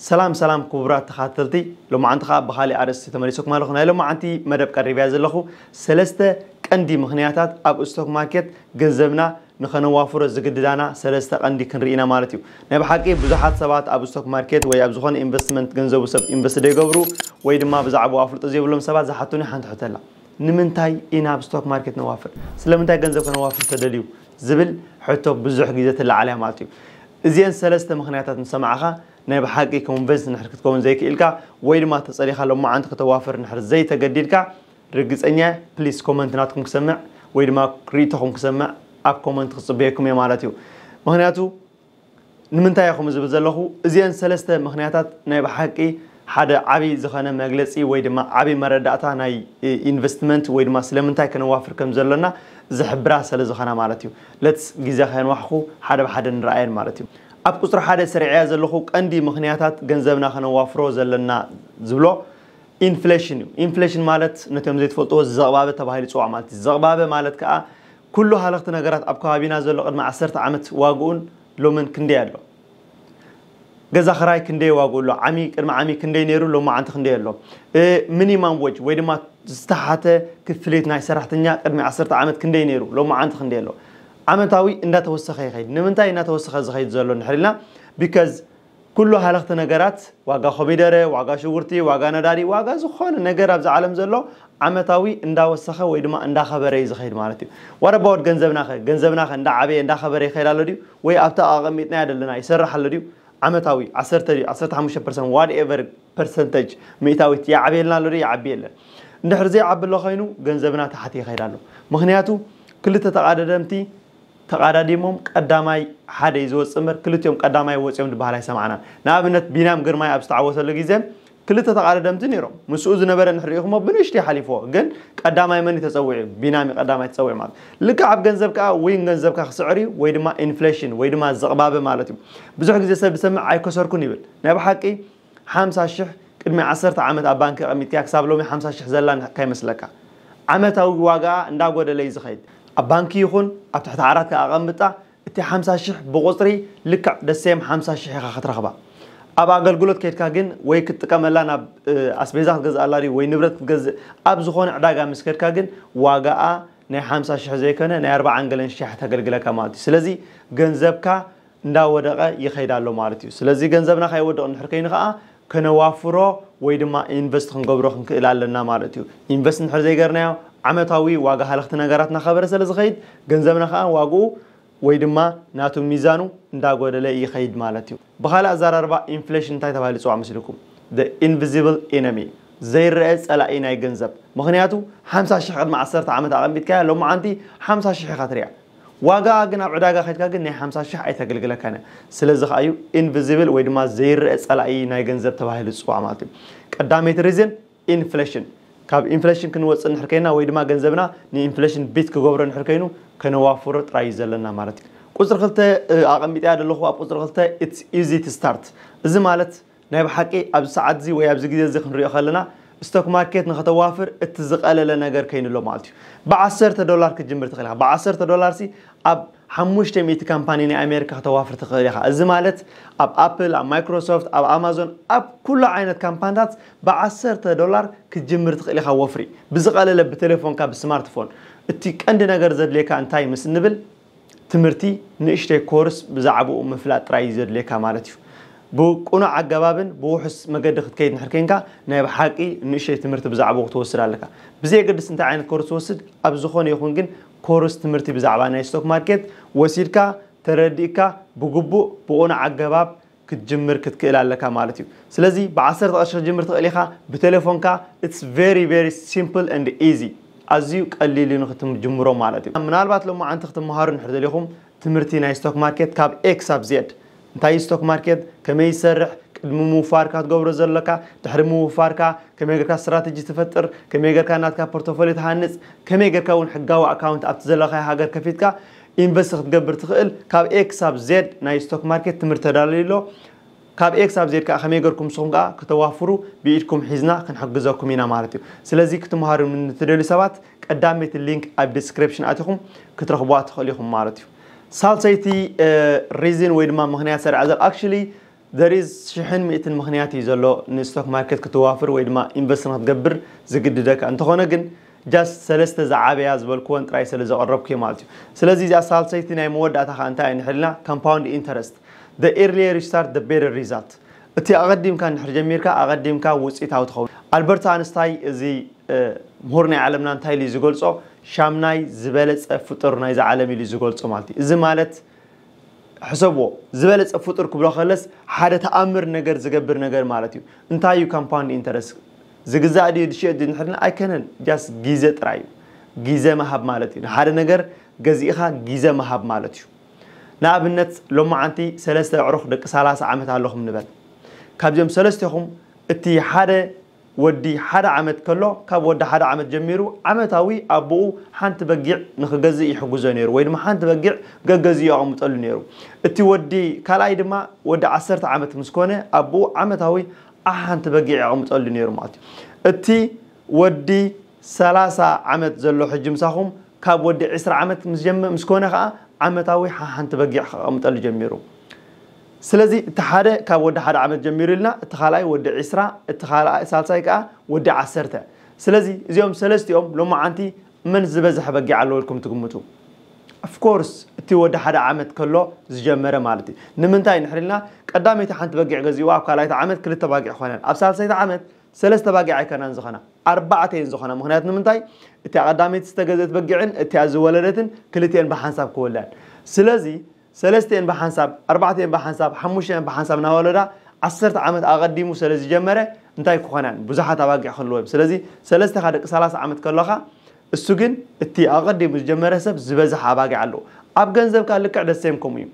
ሰላም ሰላም ክቡራት ተኻተልቲ፣ ሎማዓንቲ ኸዓ ብኻሊእ ኣርእስቲ ተመሊሰኩም ኣለኹ። ናይ ሎማዓንቲ መደብ ቀሪበያ ዘለኹ ሰለስተ ቀንዲ ምኽንያታት ኣብ ስቶክ ማርኬት ገንዘብና ንኸነዋፍሮ ዝግድዳና ሰለስተ ቀንዲ ክንርኢ ኢና ማለት እዩ። ናይ ብሓቂ ብዙሓት ሰባት ኣብ ስቶክ ማርኬት ወይ ኣብ ዝኾነ ኢንቨስትመንት ገንዘቡ ሰብ ኢንቨስት ዘይገብሩ ወይ ድማ ብዛዕባኡ ኣፍልጦ ዘይብሎም ሰባት ዝሓቱኒ ሓንቲ ሕቶ ኣላ። ንምንታይ ኢና ኣብ ስቶክ ማርኬት ነዋፍር? ስለምንታይ ገንዘብ ከነዋፍር ተደልዩ? ዝብል ሕቶ ብዙሕ ግዜ ትለዓል እያ ማለት እዩ። እዚአን ሰለስተ ምኽንያታት ምስ ሰማዕኻ ናይ ብሓቂ ኮንቨንስ እንድሕር ክትከውን ዘይክኢልካ ወይ ድማ ተጸሊኻ ሎማዓንቲ ከተዋፍር እንድሕር ዘይተገዲድካ ርግጸኛ እየ ፕሊስ ኮመንት ናትኩም ክሰምዕ ወይ ድማ ርእይቶኹም ክሰምዕ ኣብ ኮመንት ክጽበየኩም እየ ማለት እዩ። ምኽንያቱ ንምንታይ እየ ከምኡ ዝብል ዘለኹ? እዚአን ሰለስተ ምኽንያታት ናይ ብሓቂ ሓደ ዓቢ ዝኾነ መግለጺ ወይ ድማ ዓቢ መረዳእታ ናይ ኢንቨስትመንት ወይ ድማ ስለምንታይ ከነዋፍር ከም ዘሎና ዝሕብራ ስለ ዝኾና ማለት እዩ። ለትስ ግዜ ከየንዋሕኹ ሓደ ብሓደ ንረኣየን ማለት እዩ። ኣብ ቁጽሪ ሓደ ሰሪዐያ ዘለኹ ቀንዲ ምኽንያታት ገንዘብና ከነዋፍሮ ዘለና ዝብሎ ኢንፍሌሽን እዩ። ኢንፍሌሽን ማለት ነቶም ዘይትፈልጥዎ ዘቕባበ ተባሂሉ ይጽዋዕ ማለት እዩ። ዘቕባበ ማለት ከኣ ኩሉ ሃለኽቲ ነገራት ኣብ ከባቢና ዘሎ ቅድሚ ዓሰርተ ዓመት ዋግኡን ሎምን ክንደይ ኣሎ? ገዛ ኽራይ ክንደይ ዋግኡ ኣሎ? ዓሚ ቅድሚ ዓሚ ክንደይ ነይሩ? ሎማዓንቲ ክንደይ ኣሎ? ሚኒማም ወጅ ወይ ድማ ዝተሓተ ክፍሊት ናይ ሰራሕተኛ ቅድሚ ዓሰርተ ዓመት ክንደይ ነይሩ? ሎማዓንቲ ክንደይ ኣሎ? ዓመታዊ እንዳተወሰኸ ይኸይድ። ንምንታይ እናተወሰኸ ዝኸይድ ዘሎ እንድሕር ኢልና፣ ቢካዝ ኩሉ ሃለኽቲ ነገራት፣ ዋጋ ኮሚደረ፣ ዋጋ ሽጉርቲ፣ ዋጋ ነዳዲ፣ ዋጋ ዝኾነ ነገር ኣብዚ ዓለም ዘሎ ዓመታዊ እንዳወሰኸ ወይ ድማ እንዳኸበረ እዩ ዝኸይድ ማለት እዩ። ዋት ኣባውት ገንዘብናኸ? ገንዘብናኸ እንዳዓበየ እንዳኸበረ ይኸይድ ኣሎ ድዩ? ወይ ኣብቲ ኣቐሚጥናዮ ዘለና ይሰርሕ ኣሎ ድዩ? ዓመታዊ ዓሰርተ ድዩ ዓሰርተ ሓሙሽተ ፐርሰንት ዋትኤቨር ፐርሰንተጅ ሚእታዊት ይዓብየልና ኣሎ ድዩ? ይዓቢ የለን። እንድሕር ዘይዓቢ ኣሎ ኮይኑ ገንዘብና ታሕቲ ይኸይድ ኣሎ። ምኽንያቱ ክልተ ተቓደደምቲ ተቓዳዲሞም ቀዳማይ ሓደ እዩ ዝወፅእ እምበር ክልቲኦም ቀዳማይ ወፂኦም ዝበሃል ኣይሰማዕናን። ንኣብነት ቢናም ግርማይ ኣብ ዝተዓወተሉ ግዜ ክልተ ተቓዳደምቲ ነይሮም። ምስኡ ዝነበረ እንድሕር ርኢኹሞ ብንእሽተይ ሓሊፍዎ። ግን ቀዳማይ መን እዩ ተፀዊዑ? ቢናም እዩ ቀዳማይ ተፀዊዑ ማለት። ልክዕ ኣብ ገንዘብ ከዓ ዊን ገንዘብካ ክስዕር እዩ ወይ ድማ ኢንፍሌሽን ወይ ድማ ዝቕባበ ማለት እዩ። ብዙሕ ግዜ ሰብ ዝሰምዕ ኣይከሰርኩን ይብል። ናይ ብሓቂ ሓምሳ ሽሕ ቅድሚ ዓሰርተ ዓመት ኣብ ባንኪ ኣቐሚጥካ ክሳብ ሎሚ ሓምሳ ሽሕ ዘላ ከይመስለካ። ዓመታዊ ዋጋኣ እንዳጎደለ እዩ ዝኸይድ። ኣብ ባንኪ ይኹን ኣብ ትሕቲ ዓራትካ ኣቐምጣ እቲ ሓምሳ ሽሕ ብቑጽሪ ልክዕ ደሴም ሓምሳ ሽሕ ኢኻ ክትረኽባ። ኣብ ኣገልግሎት ከድካ ግን ወይ ክትጥቀመላ ናብ ኣስቤዛ ክትገዝኣላ ድዩ ወይ ንብረት ክትገዝእ ኣብ ዝኾነ ዕዳጋ ምስ ከድካ ግን ዋጋኣ ናይ ሓምሳ ሽሕ ዘይኮነ ናይ ኣርባዓን ገለን ሽሕ ተገልግለካ ማለት እዩ። ስለዚ ገንዘብካ እንዳወደቐ ይኸይድ ኣሎ ማለት እዩ። ስለዚ ገንዘብና ከይወድቕ እንድሕር ከይኑ ከዓ ከነዋፍሮ ወይ ድማ ኢንቨስት ክንገብሮ ክንክእል ኣለና ማለት እዩ። ኢንቨስት እንድሕር ዘይገርናዮ ዓመታዊ ዋጋ ሃለኽቲ ነገራት እናኸበረ ስለ ዝኸይድ ገንዘብና ከዓ ዋግኡ ወይ ድማ ናቱ ሚዛኑ እንዳጎደለ ይኸይድ ማለት እዩ። ብኻልእ ኣዘራርባ ኢንፍሌሽን እንታይ ተባሂሉ ይፅዋዕ መስልኩም? ኢንቪዚብል ኢነሚ፣ ዘይረአ ፀላኢ ናይ ገንዘብ። ምኽንያቱ ሓምሳ ሽሕ ቅድሚ ዓሰርተ ዓመት ኣቐሚጥካያ ሎማዓንቲ ሓምሳ ሽሕ ኢኻ ትሪኣ። ዋጋ ግን ኣብ ዕዳጋ ከድካ ግን ናይ ሓምሳ ሽሕ ኣይተገልግለካን እያ። ስለዚ ከዓ እዩ ኢንቪዚብል ወይ ድማ ዘይረአ ፀላኢ ናይ ገንዘብ ተባሂሉ ዝፅዋዕ ማለት እዩ። ቀዳመይቲ ሪዝን ኢንፍሌሽን። ካብ ኢንፍሌሽን ክንወፅእ እንድሕር ኮይና ወይ ድማ ገንዘብና ንኢንፍሌሽን ቢት ክገብሮ እንድሕር ኮይኑ ከነዋፍሮ ጥራይ እዩ ዘለና ማለት እዩ። ቁፅሪ ክልተ ኣቐሚጥያ ዘለኹ ኣብ ቁፅሪ ክልተ it's easy to start። እዚ ማለት ናይ ብሓቂ ኣብዚ ሰዓት እዚ ወይ ኣብዚ ግዜ እዚ ክንሪኦ ከለና ስቶክ ማርኬት ንኸተዋፍር እቲ ዝቐለለ ነገር ከይንሎ ማለት እዩ። ብዓሰርተ ዶላር ክትጅምር ትኽእል ኢኻ። ብዓሰርተ ዶላር ሲ ኣብ ሓሙሽተ ሚእቲ ካምፓኒ ናይ ኣሜሪካ ከተዋፍር ትኽእል ኢኻ። እዚ ማለት ኣብ ኣፕል፣ ኣብ ማይክሮሶፍት፣ ኣብ ኣማዞን፣ ኣብ ኩሉ ዓይነት ካምፓኒታት ብዓሰርተ ዶላር ክትጅምር ትኽእል ኢኻ ወፍሪ። ብዝቐለለ ብቴሌፎንካ ብስማርትፎን። እቲ ቀንዲ ነገር ዘድልየካ እንታይ ምስ እንብል ትምህርቲ ንእሽተይ ኮርስ ብዛዕባኡ ምፍላጥ ጥራይ እዩ ዘድልየካ ማለት እዩ። ብቁኑዕ ኣገባብን ብውሑስ መገዲ ክትከይድ እንድሕር ኮይንካ ናይ ብሓቂ ንእሽተይ ትምህርቲ ብዛዕባኡ ክትወስድ ኣለካ። ብዘየገድስ እንታይ ዓይነት ኮርስ ትወስድ ኣብ ዝኾነ ይኹን ግን ኮርስ ትምህርቲ ብዛዕባ ናይ ስቶክ ማርኬት ወሲድካ ተረዲእካ ብግቡእ ብቁኑዕ ኣገባብ ክትጅምር ክትክእል ኣለካ ማለት እዩ። ስለዚ ብዓሰርተ ቅርሺ ክትጅምር ትኽእል ኢኻ ብቴሌፎንካ። It's very very simple and easy። ኣዝዩ ቀሊል እዩ ንክትጅምሮ ማለት እዩ። ምናልባት ሎማዓንቲ ክትመሃሩ እንድሕር ደሊኹም ትምህርቲ ናይ ስቶክ ማርኬት ካብ ኤ ክሳብ ዜድ እንታይ እዩ ስቶክ ማርኬት፣ ከመይ ይሰርሕ፣ ቅድሚ ምውፋርካ ትገብሮ ዘለካ፣ ድሕሪ ምውፋርካ ከመይ ጌርካ ስትራተጂ ትፈጥር፣ ከመይ ጌርካ ናትካ ፖርቶፎሊዮ ትሃንጽ፣ ከመይ ጌርካ እውን ሕጋዊ ኣካውንት ኣብቲ ዘለኻዮ ሃገር ከፊትካ ኢንቨስት ክትገብር ትኽእል ካብ ኤ ክሳብ ዜድ ናይ ስቶክ ማርኬት ትምህርቲ ተዳልዩ ኣሎ። ካብ ኤ ክሳብ ዜድ ከዓ ከመይ ጌርኩም ንስኹም ከዓ ከተዋፍሩ ብኢድኩም ሒዝና ክንሕግዘኩም ኢና ማለት እዩ። ስለዚ ክትመሃሩ ንትደልዩ ሰባት ቀዳመይቲ ሊንክ ኣብ ዲስክሪፕሽን ኣቲኹም ክትረኽቡዋ ትኽእሉ ኢኹም ማለት እዩ። ሳልሰይቲ ሪዝን ወይ ድማ ምኽንያት ሰሪዓ ዘር ኣክቹሊ there is ሽሕን ሚእትን ምኽንያት እዩ ዘሎ ንስቶክ ማርኬት ክትዋፍር ወይ ድማ ኢንቨስት ንክትገብር ዝግድደካ። እንተኾነ ግን just ሰለስተ ዝዓበያ ዝበልክወን ጥራይ ስለ ዘቐረብኩ እዩ ማለት እዩ። ስለዚ እዚኣ ሳልሰይቲ ናይ መወዳእታ ከዓ እንታይ ንሕልና compound interest, the earlier you start the better result። እቲ ኣቐዲምካ እንድሕር ጀሚርካ ኣቐዲምካ ውፅኢታዊ ትኸውን። ኣልበርት ኣንስታይ እዚ ምሁር ናይ ዓለምና እንታይ ኢሉ ዝገልጾ? ሻምናይ ዝበለጸ ፍጡር ናይዚ ዓለም ኢሉ ዝገልጾ ማለት እዩ። እዚ ማለት ሕሰብዎ፣ ዝበለጸ ፍጡር ክብሎ ከለስ ሓደ ተኣምር ነገር ዝገብር ነገር ማለት እዩ። እንታይ እዩ compound interest? ዝግዛእ ድዩ ዝሽየጥ ድዩ ንሕድና ኣይከነን። just ግዜ ጥራይ እዩ። ግዜ ምሃብ ማለት እዩ። ንሓደ ነገር ገዚእኻ ግዜ ምሃብ ማለት እዩ። ንኣብነት ሎማዓንቲ ሰለስተ ኣዕሩኽ ደቂ ሰላሳ ዓመት ኣለኹም ንበል። ካብዚኦም ሰለስቴኹም እቲ ሓደ ወዲ ሓደ ዓመት ከሎ ካብ ወዲ ሓደ ዓመት ጀሚሩ ዓመታዊ ኣቦኡ ሓንቲ በጊዕ ንክገዝእ ይሕግዞ ነይሩ ወይ ድማ ሓንቲ በጊዕ ገገዝኡ የቐምጠሉ ነይሩ። እቲ ወዲ ካልኣይ ድማ ወዲ ዓሰርተ ዓመት ምስ ኮነ ኣቦኡ ዓመታዊ ሓንቲ በጊዕ የቐምጠሉ ነይሩ ማለት እዩ። እቲ ወዲ ሰላሳ ዓመት ዘሎ ሕጂ ምሳኹም ካብ ወዲ ዕስራ ዓመት ምስ ጀመ ምስ ኮነ ከዓ ዓመታዊ ሓንቲ በጊዕ ከቐምጠሉ ጀሚሩ። ስለዚ እቲ ሓደ ካብ ወዲ ሓደ ዓመት ጀሚሩ ኢልና፣ እቲ ካልኣይ ወዲ ዕስራ፣ እቲ ካልኣይ ሳልሳይ ከዓ ወዲ ዓሰርተ። ስለዚ እዚኦም ሰለስቲኦም ሎማዓንቲ መን ዝበዝሐ በጊዕ ኣለዎ ኢልኩም ትግምቱ? Of course እቲ ወዲ ሓደ ዓመት ከሎ ዝጀመረ ማለት እዩ። ንምንታይ ንሕሪልና ቀዳመይቲ ሓንቲ በጊዕ ገዚእዋ፣ ኣብ ካልኣይቲ ዓመት ክልተ ባጊዕ ኮነን፣ ኣብ ሳልሰይቲ ዓመት ሰለስተ ባጊዕ ኣይከናን ዝኾና፣ ኣርባዕተ እየን ዝኾና። ምክንያቱ ንምንታይ? እቲኣ ቀዳመይቲ ዝተገዘት በጊዕን እቲኣ ዝወለደትን ክልቲኤን ብሓንሳብ ክወልዳን። ስለዚ ሰለስቲኤን ብሓንሳብ፣ ኣርባዕቲኤን ብሓንሳብ፣ ሓሙሽቲኤን ብሓንሳብ እናወለዳ ዓሰርተ ዓመት ኣቐዲሙ ስለ ዝጀመረ እንታይ ክኾናን ብዙሓት ኣባጊዕ ክህልዎ እዮም። ስለዚ ሰለስቴኻ ደቂ ሰላሳ ዓመት ከለኻ እሱ ግን እቲ ኣቐዲሙ ዝጀመረ ሰብ ዝበዝሕ ኣባጊዕ ኣለዎ። ኣብ ገንዘብካ ልክዕ ደሴም ከምኡ እዩ።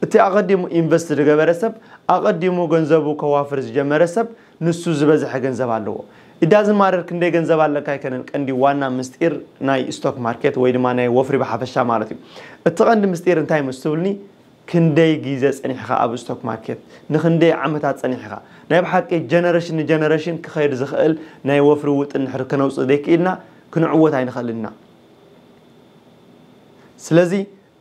እቲ ኣቐዲሙ ኢንቨስት ዝገበረ ሰብ ኣቐዲሙ ገንዘቡ ከዋፍር ዝጀመረ ሰብ ንሱ ዝበዝሐ ገንዘብ ኣለዎ። ኢዳዝን ማረር ክንደይ ገንዘብ ኣለካ ኣይከነን ቀንዲ ዋና ምስጢር ናይ ስቶክ ማርኬት ወይ ድማ ናይ ወፍሪ ብሓፈሻ ማለት እዩ። እቲ ቀንዲ ምስጢር እንታይ ምስ ትብልኒ ክንደይ ግዜ ጸኒሕኻ ኣብ ስቶክ ማርኬት ንክንደይ ዓመታት ጸኒሕኻ ናይ ብሓቂ ጀነሬሽን ንጀነሬሽን ክኸይድ ዝኽእል ናይ ወፍሪ ውጥን ንሕር ክነውጽእ ዘይክኢልና ክንዕወት ኣይንኽእልን ኢና። ስለዚ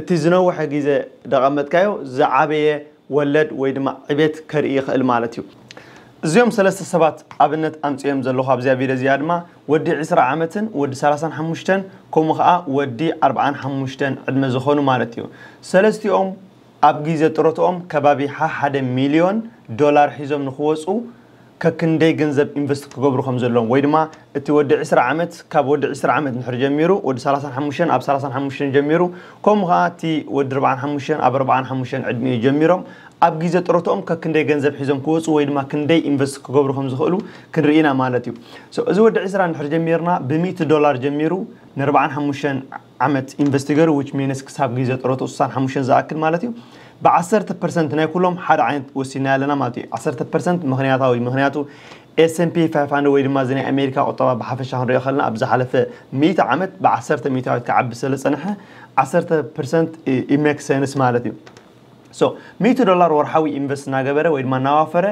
እቲ ዝነውሐ ግዜ ደቐመጥካዮ ዝዓበየ ወለድ ወይ ድማ ዕቤት ከርኢ ይኽእል ማለት እዩ። እዚኦም ሰለስተ ሰባት ኣብነት ኣምፅኦም ዘለኹ ኣብዚኣ ቪድዮ እዚኣ ድማ ወዲ ዕስራ ዓመትን ወዲ ሰላሳን ሓሙሽተን ከምኡ ከዓ ወዲ ኣርባዓን ሓሙሽተን ዕድመ ዝኾኑ ማለት እዩ። ሰለስቲኦም ኣብ ግዜ ጥሮትኦም ከባቢ ሓ ሓደ ሚልዮን ዶላር ሒዞም ንክወፁ ከክንደይ ገንዘብ ኢንቨስት ክገብሩ ከም ዘለዎም ወይ ድማ እቲ ወዲ ዕስራ ዓመት ካብ ወዲ ዕስራ ዓመት ንድሕር ጀሚሩ ወዲ ሰላሳን ሓሙሽተን ኣብ ሰላሳን ሓሙሽተን ጀሚሩ ከምኡ ከዓ እቲ ወዲ ኣርባዓን ሓሙሽተን ኣብ ኣርባዓን ሓሙሽተን ዕድሚኡ ጀሚሮም ኣብ ግዜ ጥሮትኦም ከክንደይ ገንዘብ ሒዞም ክወፁ ወይ ድማ ክንደይ ኢንቨስት ክገብሩ ከም ዝኽእሉ ክንርኢ ኢና ማለት እዩ። So እዚ ወዲ ዕስራ እንድሕር ጀሚርና ብሚእቲ ዶላር ጀሚሩ ንኣርባዓን ሓሙሽተን ዓመት ኢንቨስት ገሩ which means ክሳብ ግዜ ጥሮቱ ስሳን ሓሙሽተን ዝኣክል ማለት እዩ። ብዓሰርተ ፐርሰንት ናይ ኩሎም ሓደ ዓይነት ወሲና ኣለና ማለት እዩ። ዓሰርተ ፐርሰንት ምኽንያታዊ ምኽንያቱ S and P five hundred ወይ ድማ እዚ ናይ ኣሜሪካ ቁጠባ ብሓፈሻ ክንሪኦ ከለና ኣብ ዝሓለፈ ሚእቲ ዓመት ብዓሰርተ ሚእታዊት ክዓቢ ስለ ዝፀንሐ ዓሰርተ ፐርሰንት it makes sense ማለት እዩ። So ሚእቲ ዶላር ወርሓዊ ኢንቨስት እናገበረ ወይ ድማ እናዋፈረ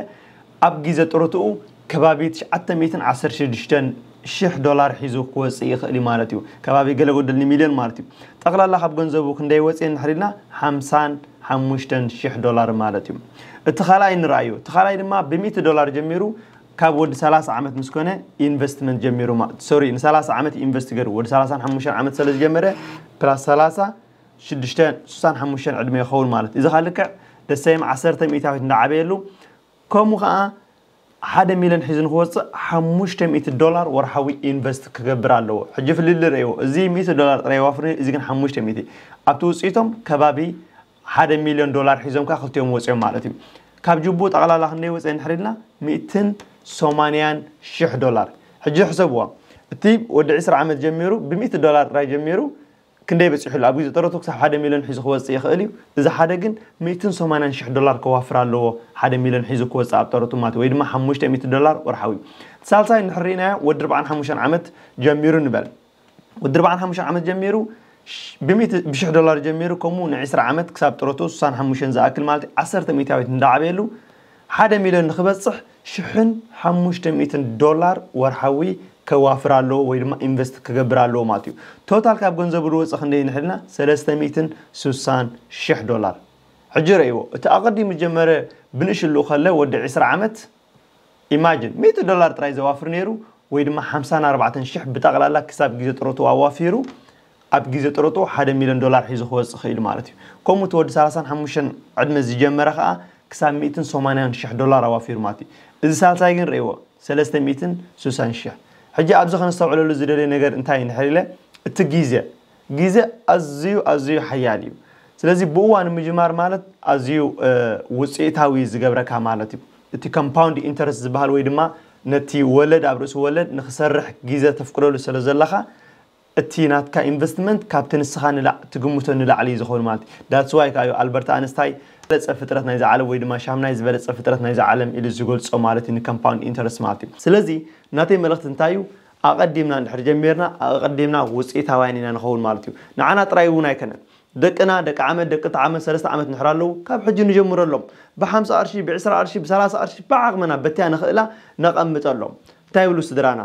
ኣብ ግዜ ጥሮትኡ ከባቢ ትሽዓተ ሚእትን ዓሰርተ ሽዱሽተን ሽሕ ዶላር ሒዙ ክወፅእ ይኽእል እዩ ማለት እዩ። ከባቢ ገለ ጎደል ንሚልዮን ማለት እዩ። ጠቕላላ ካብ ገንዘቡ ክንደይ ወፅእ እንድሕር ኢልና ሓምሳን ሓሙሽተን ሽሕ ዶላር ማለት እዩ። እቲ ካልኣይ ንርኣዮ። እቲ ካልኣይ ድማ ብሚእቲ ዶላር ጀሚሩ ካብ ወዲ ሰላሳ ዓመት ምስ ኮነ ኢንቨስትመንት ጀሚሩ ማለት ሶሪ ንሰላሳ ዓመት ኢንቨስት ገይሩ ወዲ ሰላሳን ሓሙሽተን ዓመት ስለ ዝጀመረ ፕላስ ሰላሳ ሽዱሽተ ስሳን ሓሙሽተን ዕድመ ይኸውን ማለት እዚ ካ ልክዕ ደሰይም ዓሰርተ ሚእታዊት እንዳዓበየሉ ከምኡ ከዓ ሓደ ሚልዮን ሒዙ ንክወፅእ ሓሙሽተ ሚእቲ ዶላር ወርሓዊ ኢንቨስት ክገብር ኣለዎ። ሕጂ ፍልሊ ርእይዎ። እዚ ሚእቲ ዶላር ጥራይ ዋፍር እዚ ግን ሓሙሽተ ሚእቲ ኣብቲ ውፅኢቶም ከባቢ ሓደ ሚልዮን ዶላር ሒዞም ከዓ ክልቲኦም ወፂኦም ማለት እዩ። ካብ ጅቡ ጠቕላላ ክንደይ ወፅአ እንድሕር ኢልና ሚእትን ሰማንያን ሽሕ ዶላር። ሕጂ ሕሰብዋ። እቲ ወዲ ዕስራ ዓመት ጀሚሩ ብሚእቲ ዶላር ጥራይ ጀሚሩ ክንደይ በፂሑሉ ኣብ ግዜ ጥረቱ ክሳብ ሓደ ሚልዮን ሒዙ ክወፅእ ይኽእል እዩ። እዚ ሓደ ግን ሚእትን ሰማንያን ሽሕ ዶላር ከዋፍር ኣለዎ ሓደ ሚልዮን ሒዙ ክወፅእ ኣብ ጥረቱ ማለት ወይ ድማ ሓሙሽተ ሚእቲ ዶላር ወርሓዊ። ሳልሳይ እንድሕር ርኢናዮ ወዲ ኣርባዓን ሓሙሽተን ዓመት ጀሚሩ ንበል። ወዲ ኣርባዓን ሓሙሽተን ዓመት ጀሚሩ ብሚእቲ ብሽሕ ዶላር ጀሚሩ ከምኡ ንዕስራ ዓመት ክሳብ ጥረቱ ስሳን ሓሙሽተን ዝኣክል ማለት ዓሰርተ ሚእታዊት እንዳዓበየሉ ሓደ ሚልዮን ንክበፅሕ ሽሕን ሓሙሽተ ሚእትን ዶላር ወርሓዊ ከዋፍር ኣለዎ ወይ ድማ ኢንቨስት ክገብር ኣለዎ ማለት እዩ። ቶታል ካብ ገንዘቡ ዝወፅእ ክንደይ ንሕልና ሰለስተ ሚእትን ስሳን ሽሕ ዶላር። ሕጂ ረእይዎ እቲ ኣቐዲሙ ዝጀመረ ብንእሽሉ ከለ ወዲ ዕስራ ዓመት ኢማጅን ሚእቲ ዶላር ጥራይ ዘዋፍር ነይሩ፣ ወይ ድማ ሓምሳን ኣርባዕተን ሽሕ ብጠቕላላ ክሳብ ግዜ ጥሮቱ ኣዋፊሩ ኣብ ግዜ ጥሮቱ ሓደ ሚልዮን ዶላር ሒዙ ክወፅእ ክእል ማለት እዩ። ከምኡ እቲ ወዲ ሰላሳን ሓሙሽተን ዕድመ ዝጀመረ ከዓ ክሳብ ሚእትን ሰማንያን ሽሕ ዶላር ኣዋፊሩ ማለት እዩ። እዚ ሳልሳይ ግን ርእይዎ፣ ሰለስተ ሚእትን ስሳን ሽሕ። ሕጂ ኣብዚ ከነስተውዕለሉ ዝደለየ ነገር እንታይ እዩ እንድሕር ኢለ፣ እቲ ግዜ ግዜ ኣዝዩ ኣዝዩ ሓያል እዩ። ስለዚ ብእዋኑ ምጅማር ማለት ኣዝዩ ውፅኢታዊ ዝገብረካ ማለት እዩ። እቲ ኮምፓውንድ ኢንተረስት ዝበሃል ወይ ድማ ነቲ ወለድ ኣብ ርእሲ ወለድ ንክሰርሕ ግዜ ተፍቅደሉ ስለ ዘለካ እቲ ናትካ ኢንቨስትመንት ካብቲ ንስኻ ንላዕ ትግምቶ ንላዕሊ እዩ ዝኸውን ማለት እዩ። ዳትስ ዋይ ካዩ ኣልበርት ኣንስታይ ዝበለፀ ፍጥረት ናይዚ ዓለም ወይ ድማ ሻምናይ ዝበለፀ ፍጥረት ናይዚ ዓለም ኢሉ ዝገልፆ ማለት እዩ ንኮምፓውንድ ኢንተረስት ማለት እዩ። ስለዚ ናተይ መልእኽቲ እንታይ እዩ? ኣቐዲምና እንድሕር ጀሚርና ኣቐዲምና ውፅኢታውያን ኢና ንኸውን ማለት እዩ። ንዓና ጥራይ እውን ኣይከነን፣ ደቅና ደቂ ዓመት ደቂ ዓመት ሰለስተ ዓመት ንሕር ኣለዉ ካብ ሕጂ ንጀምረሎም። ብሓምሳ ቅርሺ ብዕስራ ቅርሺ ብሰላሳ ቅርሺ ብዓቕምና በቲያ ንኽእላ ነቐምጠሎም። እንታይ ይብሉ ስድራና?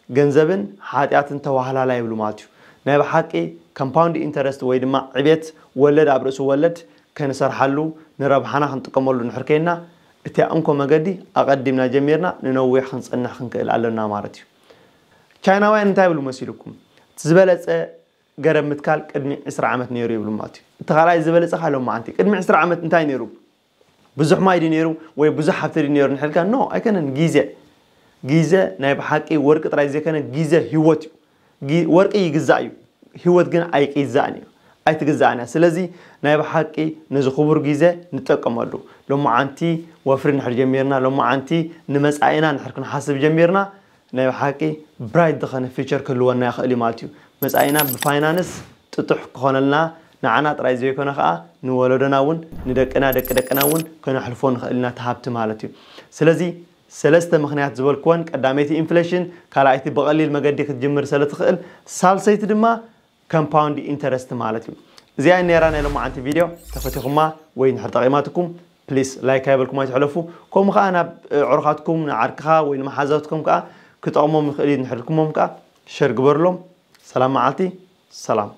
ገንዘብን ሓጢኣትን ተዋህላላ ይብሉ ማለት እዩ። ናይ ብሓቂ ኮምፓውንድ ኢንተረስት ወይ ድማ ዕቤት ወለድ ኣብ ርእሲ ወለድ ከንሰርሓሉ ንረብሓና ክንጥቀመሉ ንሕር ከይና እቲያ እንኮ መገዲ ኣቐዲምና ጀሚርና ንነዊሕ ክንፀንሕ ክንክእል ኣለና ማለት እዩ። ቻይናውያን እንታይ ይብሉ መሲልኩም? እቲ ዝበለፀ ገረብ ምትካል ቅድሚ ዕስራ ዓመት ነይሩ ይብሉ ማለት እዩ። እቲ ካልኣይ ዝበለፀ ካሎም መዓንቲ ቅድሚ ዕስራ ዓመት እንታይ ነይሩ? ብዙሕ ማይ ድዩ ነይሩ ወይ ብዙሕ ሃብቲ ድዩ ነይሩ ንሕልካ? ኖ ኣይከነን። ግዜ ግዜ ናይ ብሓቂ ወርቂ ጥራይ ዘይከነ ግዜ ህይወት እዩ። ወርቂ ይግዛእ እዩ፣ ህይወት ግን ኣይቅይዛእን እዩ፣ ኣይትግዛእን እያ። ስለዚ ናይ ብሓቂ ነዚ ክቡር ግዜ ንጠቀመሉ። ሎማዓንቲ ወፍሪ ንድሕር ጀሚርና፣ ሎማዓንቲ ንመፃኢና ንድሕር ክንሓስብ ጀሚርና ናይ ብሓቂ ብራይት ዝኾነ ፊቸር ክህልወና ይኽእል እዩ ማለት እዩ። መፃኢና ብፋይናንስ ጥጡሕ ክኾነልና ንዓና ጥራይ ዘይኮነ ከዓ ንወለዶና እውን ንደቅና ደቂ ደቅና እውን ከነሕልፎ ንኽእል ኢና እቲ ሃብቲ ማለት እዩ። ስለዚ ሰለስተ ምኽንያት ዝበልክወን፣ ቀዳመይቲ ኢንፍሌሽን፣ ካልኣይቲ ብቐሊል መገዲ ክትጅምር ስለ ትኽእል፣ ሳልሰይቲ ድማ ኮምፓውንድ ኢንተረስት ማለት እዩ። እዚኣ ነራ ናይ ሎማዓንቲ ቪድዮ ተፈቲኹማ ወይ ንድሕር ጠቒማትኩም ፕሊስ ላይክ ኣይበልኩም ኣይትሕለፉ። ከምኡ ከዓ ናብ ዕሩኻትኩም ንዓርክኻ ወይ ንመሓዛትኩም ከዓ ክጠቕሞም ይኽእል እዩ ንሕልኩሞም ከዓ ሸር ግበርሎም። ሰላም መዓልቲ። ሰላም።